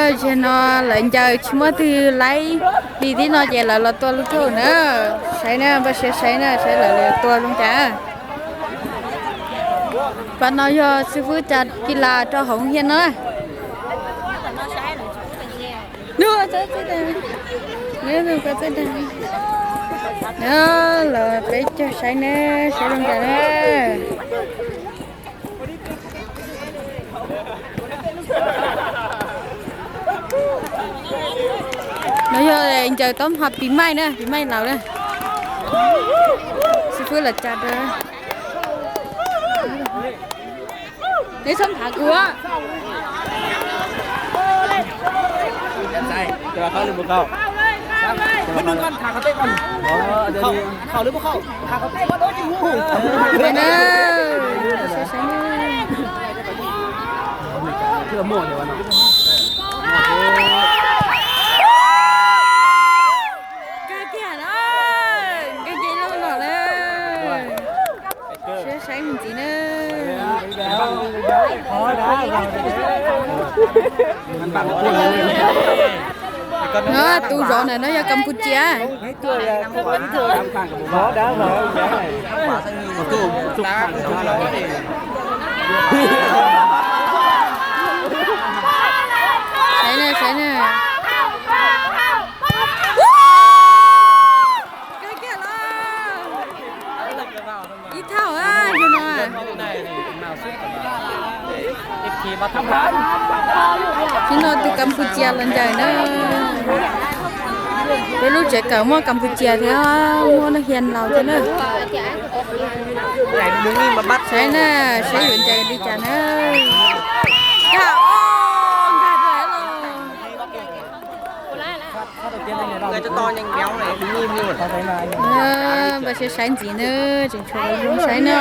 Zaum no lawv ncaws tsis muaj twg laib li tib no ces lawv los tua lub thauj na. Saib na, npaj siab saib na, saib lawv tua zoo cas. Pas no yog xib fwb tsa kis las rau hauv hiab no. Los peb caug saib na, saib zoo cas na. No yog ncaws taub hau pis maij na, pis maij laus na. Xib fwb los tsa rau. Neb txhob tham kuv. Kag kiag na, kag kiag loj loj na. Siab saib mus ntxiv na. No tus zov ntawm no yog Campuchia. Saib na, saib na. Kag kiag los. Ib thauj no. Tib no tus Campuchia los ncaws na. Peb lub tsev kawm muaj Campuchia thiab muaj Naj Hias laus thiab na. Saib na, saib yuav ncaws li cas na. Kag, nkag rau los. Npaj siab saib ntxiv na, tseem tshuav zoo saib na.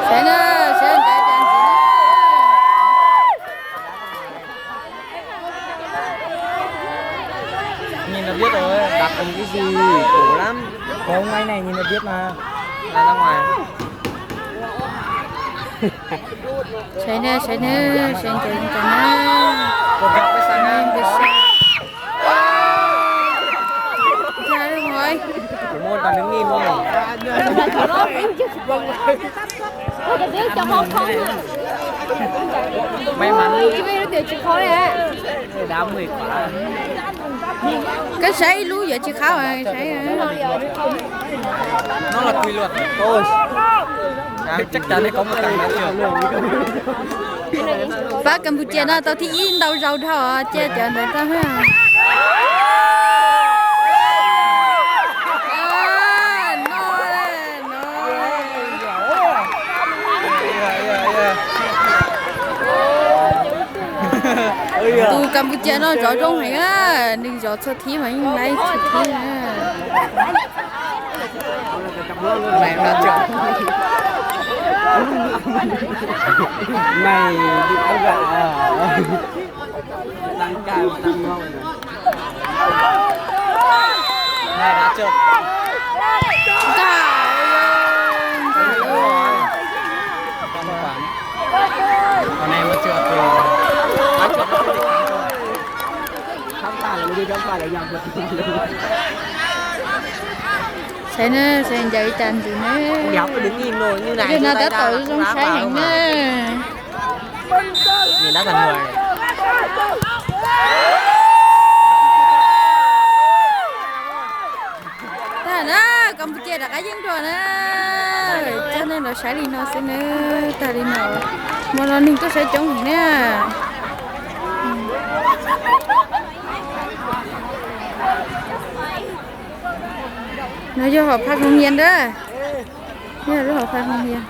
Saib na, saib ncaws cas ntxiv na. Nhìn là biết rồi, đặt một cái gì cổ lắm. Không, cái này nhìn là biết mà. Là ra ngoài. Saib na, saib na, saib ncaws cas na. Ua cas peb sab na. Ua cas hov? Kuv muaj tag nws ngij muaj. May mắn. Đá mười quả. Koj saib ib lub yuav tsis qhab, saib. Nó là quy luật. Tôi chắc chắn nó có một thằng đá trượt. Pab Campuchia no tau thib ib ntau zaus dhau cia cov ntawd tau. Tus Campuchia no zov zoo heev, nws zov txhua thib mas yeej laib txhua thib na. Tăng ca tăng ngon. Con này mà trượt thì nó trượt nó không bị cắn thôi. Khám phá là đi khám phá lại nhầm. Saib na, saib ncaws ib cas ntxiv na. Tab tom zoo saib heev na. Nhìn đá thành người. Tag na, Campuchia rov qab yeej dua na. Coj nej los saib li no xwb na, tag li no. Hmo no neeg tuaj saib coob heev na. No yog hauv phaj hoo hias ntag. Yog lub hauv phaj hoo hias.